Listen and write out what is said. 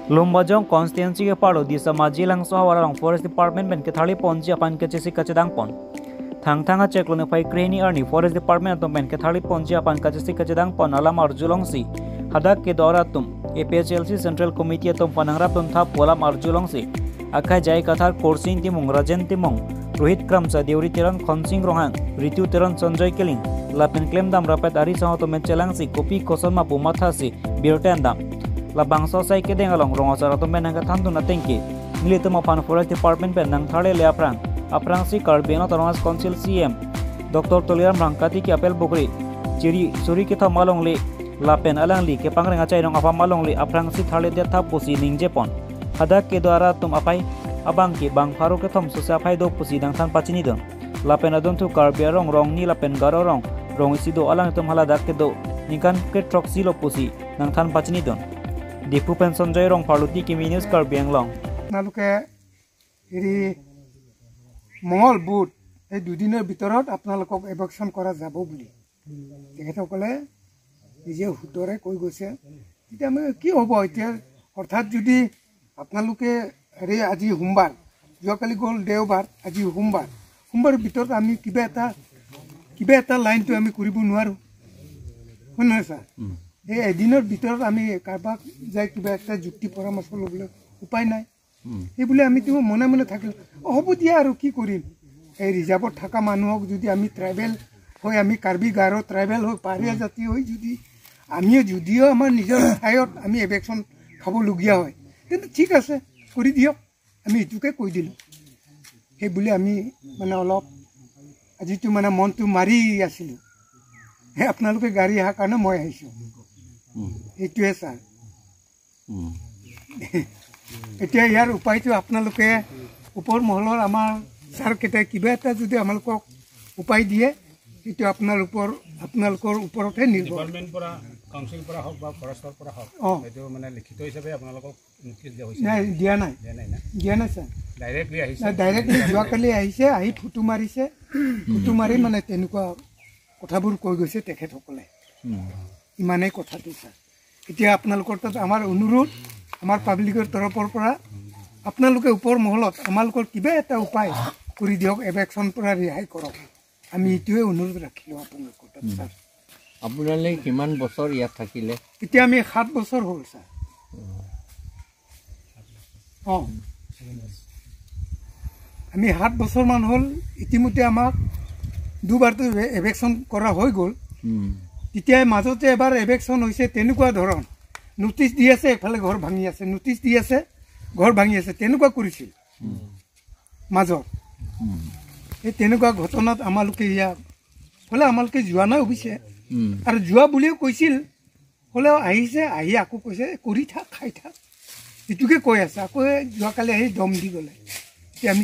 Lumbajong constituency ke parlo di samaji lang sohawara long forest department ben ke thali ponji apan ke chesi kachedang pon thang thanga cheklone phai kreni arni forest department atom ben ke thali ponji apan kachesi kachedang pon alam arjulong si hadak ke dora tum APHLC central committee atom panangrap tum tha polam arjulong si akhai jai kathar korsin timung rajen timung Rohit Kramsa Deuri Teron Khonsing Rohang Ritu Teron Sanjay Keling Lapen claim dam rapet ari saho to mechelang si kopi koson mapu matha si birten dam la bangso sai ke dengalong rongosar atom ben angka thandu na tengki mili tum apan forest department pen nang thale le aprang aprang si Karbi Autonomous Council CM Dr. Toliram Rangkati ki apel bukri chiri suri ke tha malong le lapen alang li ke pangreng achai rong apa malong le aprang si thale de tha pusi ningje pon hadak ke dwara tum apai abang ki bang faru ke thom sosa phai do pusi dang than pachini don lapen adon thu Karbi rong rong ni lapen garo rong rong isi do alang tum hala dak ke do nikan ke troxi lo pusi nang than pachini don Dipu pen Sanjay rong Phaluti kimi news Karbi Anglong. আপোনালোকে হেৰি মঙল বুধ এই দুদিনৰ ভিতৰত আপোনালোকক এভেকশ্যন কৰা যাব বুলি তেখেতসকলে নিজে সূত্ৰৰে কৈ গৈছে। তেতিয়া আমি কি হ'ব এতিয়া, অৰ্থাৎ যদি আপোনালোকে হেৰি আজি সোমবাৰ, যোৱাকালি গ'ল দেওবাৰ, আজি সোমবাৰ, সোমবাৰৰ ভিতৰত আমি কিবা এটা লাইনটো আমি কৰিব নোৱাৰোঁ, হয় নহয় ছাৰ? এই এদিনৰ ভিতৰত আমি কাৰোবাক যাই কিবা এটা যুক্তি পৰামৰ্শ ল'বলৈ উপায় নাই। সেই বুলি আমিতো মনে মনে থাকিলোঁ, হ'ব দিয়া আৰু কি কৰিম। এই ৰিজাৰ্ভত থকা মানুহক যদি আমি ট্ৰাইবেল হৈ, আমি কাৰ্বি গাৰো ট্ৰাইবেল হৈ পাহাৰীয়া জাতি হৈ যদি আমিও যদিও আমাৰ নিজৰ ঠাইত আমি এভেকশ্যন খাবলগীয়া হয়, তেন্তে ঠিক আছে কৰি দিয়ক, আমি এইটোকে কৈ দিলোঁ। সেই বুলি আমি মানে অলপ আজিতো মানে মনটো মাৰি আছিলোঁ। সেই আপোনালোকে গাড়ী অহাৰ কাৰণে মই আহিছোঁ, সেইটোৱে ছাৰ। এতিয়া ইয়াৰ উপায়টো আপোনালোকে ওপৰ মহলৰ আমাৰ ছাৰকেইটাই কিবা এটা যদি আমালোকক উপায় দিয়ে, সেইটো আপোনালোকৰ ওপৰতহে নিৰ্ভৰ। নাই, দিয়া নাই, দিয়া নাই ছাৰ, ডাইৰেক্টলি যোৱাকালি আহিছে, আহি ফটো মাৰিছে, ফটো মাৰি মানে তেনেকুৱা কথাবোৰ কৈ গৈছে তেখেতসকলে। ইমানেই কথাটো ছাৰ। এতিয়া আপোনালোকৰ তাত আমাৰ অনুৰোধ, আমাৰ পাব্লিকৰ তৰফৰ পৰা আপোনালোকে ওপৰ মহলত আমালোকৰ কিবা এটা উপায় কৰি দিয়ক, এভেকশ্যন পৰা ৰেহাই কৰক, আমি এইটোৱে অনুৰোধ ৰাখিলোঁ আপোনালোকৰ তাত ছাৰ। আপোনালোকে কিমান বছৰ ইয়াত থাকিলে? এতিয়া আমি 7 বছৰ হ'ল ছাৰ। অঁ, আমি 7 বছৰমান হ'ল। ইতিমধ্যে আমাক দুবাৰটো এভেকশ্যন কৰা হৈ গ'ল। তেতিয়া মাজতে এবাৰ এভেকশ্যন হৈছে তেনেকুৱা ধৰণ, নটিচ দি আছে, এফালে ঘৰ ভাঙি আছে, নটিচ দি আছে, ঘৰ ভাঙি আছে, তেনেকুৱা কৰিছিল মাজত। এই তেনেকুৱা ঘটনাত আমালোকে ইয়াত হ'লে আমালোকে যোৱা নাই অৱশ্যে, আৰু যোৱা বুলিও কৈছিল, হ'লেও আহিছে, আহি আকৌ কৈছে কৰি থাক, খাই থাক, এইটোকে কৈ আছে। আকৌ যোৱাকালি আহি দম দি গ'লে। এতিয়া আমি